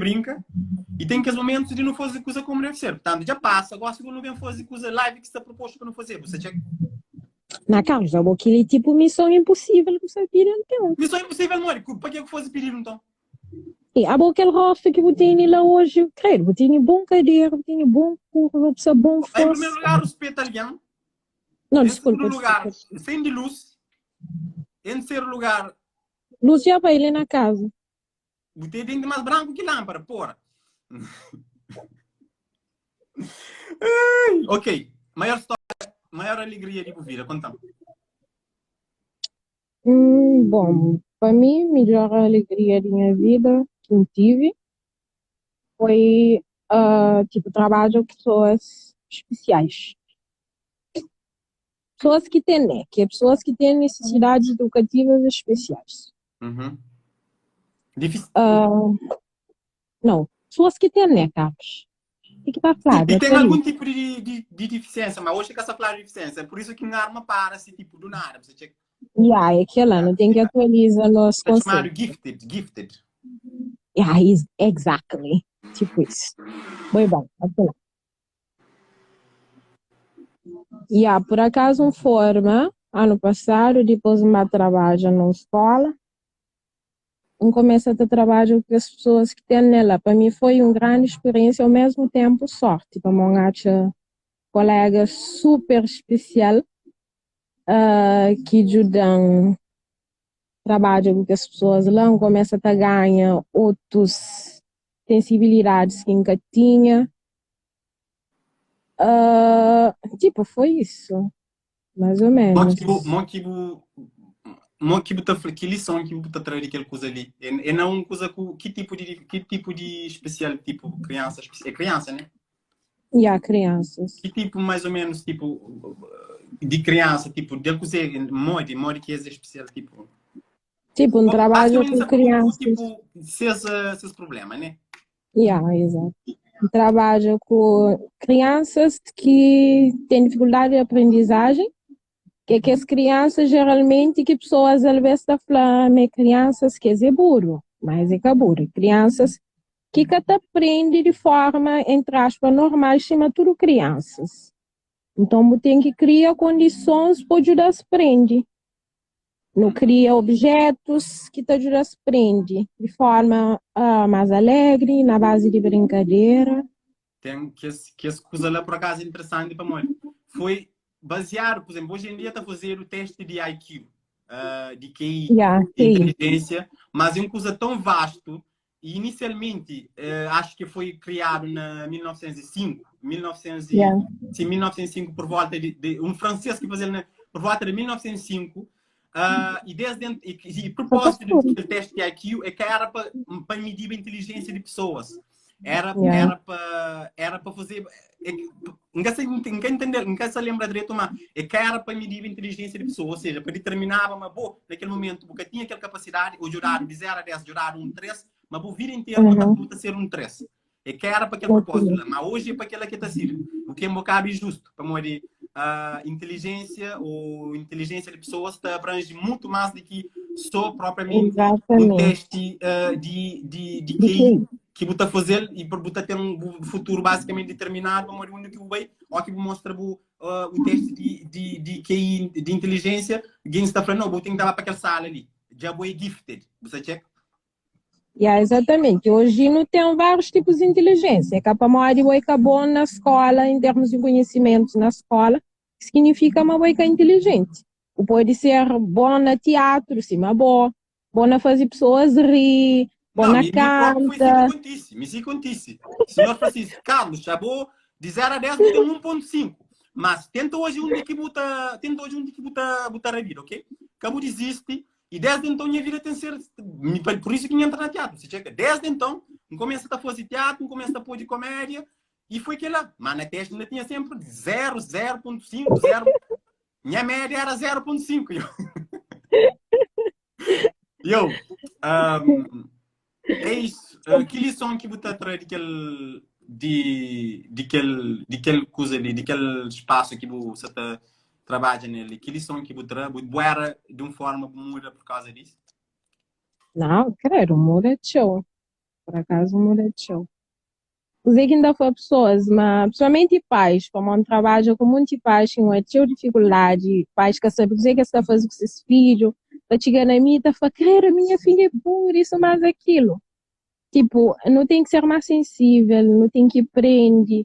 brinka i ten kes momentus di nu faze kuza komu deve ser. Purtantu, dja pasa, gosi bu nu ben faze kuza live ki sta propostu pa nu faze, bu sta txeka? Na Carlos, abo kili tipo missão impossível ku sa pidi então. Missão impossível modi? Ku, pa ke ku faze pedidu nton? E abo kel rostu ki bu tene la oji, credo, bu tene bom cadera, bu tene bom curva, bu sa bom Em força. primeiro lugar, ruspeta algen. Não, Em desculpa, segundo lugar, desculpa. sem de luz. Em terceiro lugar, Luz já vai ali na casa. Bu ten denti más branku ki lánpada, pora. Ok, maior stória, maior alegria di bu vida, konta-m. Hum, bom, pa mi, midjor alegria di nha vida ki N tivi foi uh, tipo, trabadja ku pesoas spesiais. Pesoas ki ten ne, ki é pesoas ki ten nisisidadis edukativas spesiais. Uhum. Difícil. Uh, não, pessoas que têm né, Carlos? Tem que estar claro. E é tem algum tipo de, de, de deficiência, mas hoje que essa falar de deficiência, é por isso que um arma para se tipo do nada, você tinha Yeah, é que ela não tem que atualizar nosso é chamado conceito. gifted, gifted. Yeah, is, exactly. Tipo isso. Bem bom, até lá. Yeah, por acaso um forma, ano passado, depois uma trabalha numa escola, um começa a trabalhar com as pessoas que têm nela. Para mim foi uma grande experiência, ao mesmo tempo sorte, para mim acha colega super especial uh, que ajudam trabalha com as pessoas lá, um começa a ganhar outros sensibilidades que nunca tinha. Uh, tipo, foi isso. Mais ou Mo ki menos. bu, mo ki bu, mo ki bu ta fla, ki lison ki bu ta tra di kel kuza li? É, é na un kuza ku ki tipo di ki tipo di especial, tipo criança, é criança, né? E há crianças. Ki tipo mais ou menos tipo di criança, tipo de kuze, modi, modi ki es é especial, tipo. Tipo, um trabalho Basicamente com sa pergunta crianças. tipo ses ses problema, né? Yeah, exato. Um trabalho com crianças que têm dificuldade de aprendizagem, que é que as crianças geralmente que pessoas às vezes tá falando, é crianças que é burro, mas é que é burro. Crianças que que te aprende de forma, entre aspas, normal, chama tudo crianças. Então, você tem que criar condições para ajudar a aprender. Nu kria objetus ki ta djuda-s prende di forma más alegri, na bazi di brinkadera. Ten kes, kes kuza la por akazu interesanti pamodi foi baziadu, por exemplo, hoje em dia ta fazedu testi di IQ, uh, di QI, Yeah, di QI. inteligência, mas é um kuza tão vasto e inicialmente uh, acho que foi criado na 1905, 1900 e, Yeah. sim, 1905 por volta de, de um francês que fazia na, por volta de 1905 uh, e desde e, e propósito do teste de IQ é que era para medir a inteligência de pessoas. Era Yeah. era para era para fazer é que, nunca sei nunca entender, nunca se lembra direito, mas é que era para medir a inteligência de pessoas, ou seja, para determinar, mas bom, naquele momento, porque tinha aquela capacidade, ou jurado de 0 a 10, jurado um 3, mas a vida inteira Uhum. tá ser um 3. É que era para aquele propósito lá, mas hoje é para aquela que está sendo. O que é um bocado injusto, para morrer a inteligência ou inteligência de pessoas tá abrange muito mais do que só propriamente um Exatamente. teste uh, de, de, de De QI QI. que você tá fazer e para você ter um futuro basicamente determinado, para morrer onde que vai, ou que mostra o, uh, o teste de, de, de QI de inteligência, alguém está falando, não, vou ter que dar para aquela sala ali. Já vou é gifted. Você checa? Yeah, exatamente. Hoje não tem vários tipos de inteligência. É capaz de boi bom na escola, em termos de conhecimentos na escola, que significa uma boi inteligente. O pode ser bom na teatro, sim, mas bom. Bom na fazer pessoas rir, bom Não, na mi, mi próprio foi assim que canta. acontece. Me sim acontece. Senhor Francisco, Carlos, já vou de 0 a 10, vou ter 1.5. Mas tenta hoje um de que buta, tenta hoje um de que buta, buta rabida, ok? Cabo desiste e desde então minha vida tem ser, por isso que me entra na teatro. Se checa, desde então, me começa a fazer teatro, me começa a pôr de comédia e foi que lá. Mas na teste ainda tinha sempre 0, 0.5, 0. Minha média era 0.5. Eu, um, é isso. Uh, que lição que você traz de aquele de, de aquele de aquele coisa ali, de aquele espaço que você tá trabalha nele? Que lição que você traz? Você era de uma forma muda por causa disso? Não, credo, muda txeu. Por akazu muda txeu. Kuzê ki N ta fla pesoas, ma principalmenti pais, pamodi N trabadja ku monti pais ki N odja txeu difikuldadi, pais ka sabe kuzê ki es ta faze ku ses fidju, ta txiga na mi ta fla, kredu minha fidja é puru, isu más akilu. Tipo, nu ten ki ser más sensível, nu ten ki prende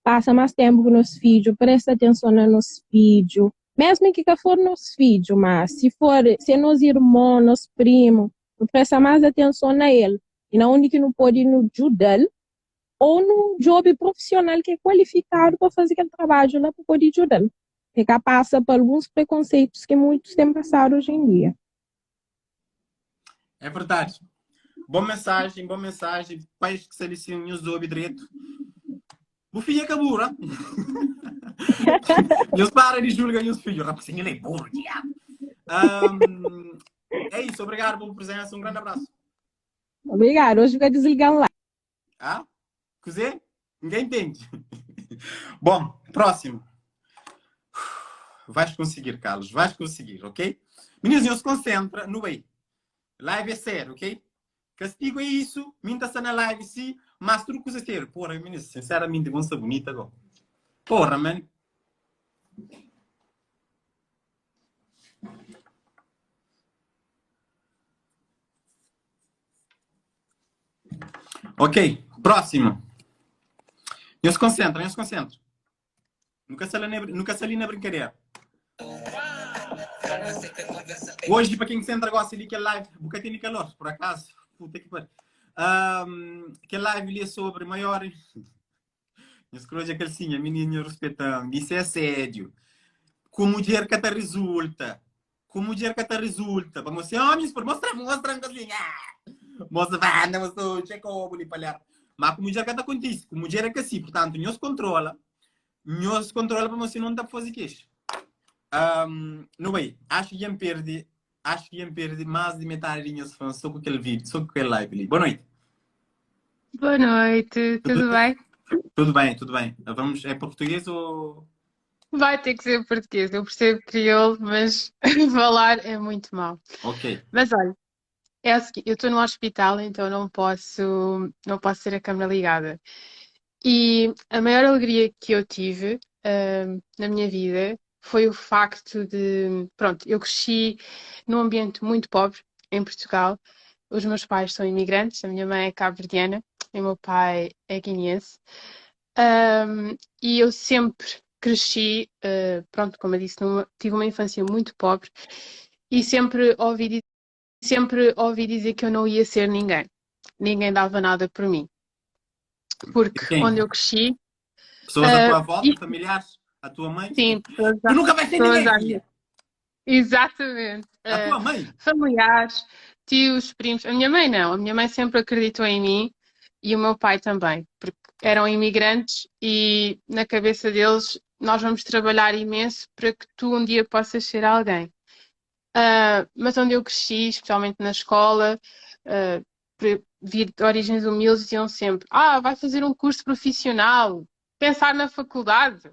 pasa más ténpu ku nos fidju, presta atenson na nos fidju, mésmu ki ka for nos fidju, má si for, si é nos irmon, nos primu, nu presta más atenson na el i na undi ki nu pode nu djuda-l ô nu djobe profisional ki é kualifikadu pa faze kel trabadju la pa pode djuda-l. Pa ka pasa pa alguns prekonseitus ki muitus ten pasadu oji en dia. É verdade. Bom mensagem, bom mensagem. Pais que sabe sim, nhos obi direito. Bu filha é cabura. Nhos para de julga nhos filho. Rapazinho, ele é burro, diabo. Um, é isso, obrigado pela presença. Um grande abraço. Obrigado. Hoje vai desligar lá. Ah? Kuzê? Ninguém entende. Bom, próximo. Vais conseguir, Carlos. Vais conseguir, ok? Meninos, não se concentra no bem. Live é sério, ok? Castigo é isso. Minta está na live, sim. Mas tudo coisa sério. Porra, meninos, sinceramente, vão ser bonita agora. Porra, man. Ok, próximo. Nhos concentra, nhos concentra. Nunca sali na, nunca sali na brincadeira. Hoje, para quem entra gosta ali, que é live, boca tem calor, por acaso. Puta que pariu. Um, que live ali é sobre maior. Nhos kroja calcinha, menino, respeitando. Isso é assédio. Com mulher que te resulta. Ku mudjer ka ta resulta. Pa mostra omis por mostra mostra nka sin ah! Mostra banda mostra txeka obu li palerma. Ma ku mudjer ka ta kontise. Ku mudjer é ka si. Portantu nhos kontrola. Nhos kontrola pamodi sinon ta faze kexa. Um, nu bai. Acho ki dja N perde, acho ki dja N perde más di metadi di nhas fãs só ku kel vídeo, só ku kel live li. Boa noite. Boa noite, Tudo tudo bem? bem? Tudo bem, tudo bem. Vamos, é português ou Vai ter que ser português. Eu percebo crioulo, mas falar é muito mau. Ok. Mas olha, é o seguinte, eu estou no hospital, então não posso, não posso ter a câmera ligada. E a maior alegria que eu tive, ahm, na minha vida foi o facto de, pronto, eu cresci num ambiente muito pobre em Portugal. Os meus pais são imigrantes, a minha mãe é cabo-verdiana e o meu pai é guineense. Ahm, e eu sempre cresci, eh, pronto, como eu disse, numa- tive uma infância muito pobre e sempre ouvi, di- sempre ouvi dizer que eu não ia ser ninguém. Ninguém dava nada por mim. De Porque quem? onde eu cresci, Pessoas à eh, tua volta, e familiares, a tua mãe? sim, pessoas Tu à, nunca vais ser pessoas ninguém, à filha. minha. Exatamente. A Eh, tua mãe? familiares, tios, primos. A minha mãe não, a minha mãe sempre acreditou em mim e o meu pai também, porque eram imigrantes e na cabeça deles nós vamos trabalhar imenso para que tu um dia possas ser alguém. Ah, mas onde eu cresci, especialmente na escola, ah, vir de origens humildes, diziam sempre: Ah, vai fazer um curso profissional, pensar na faculdade.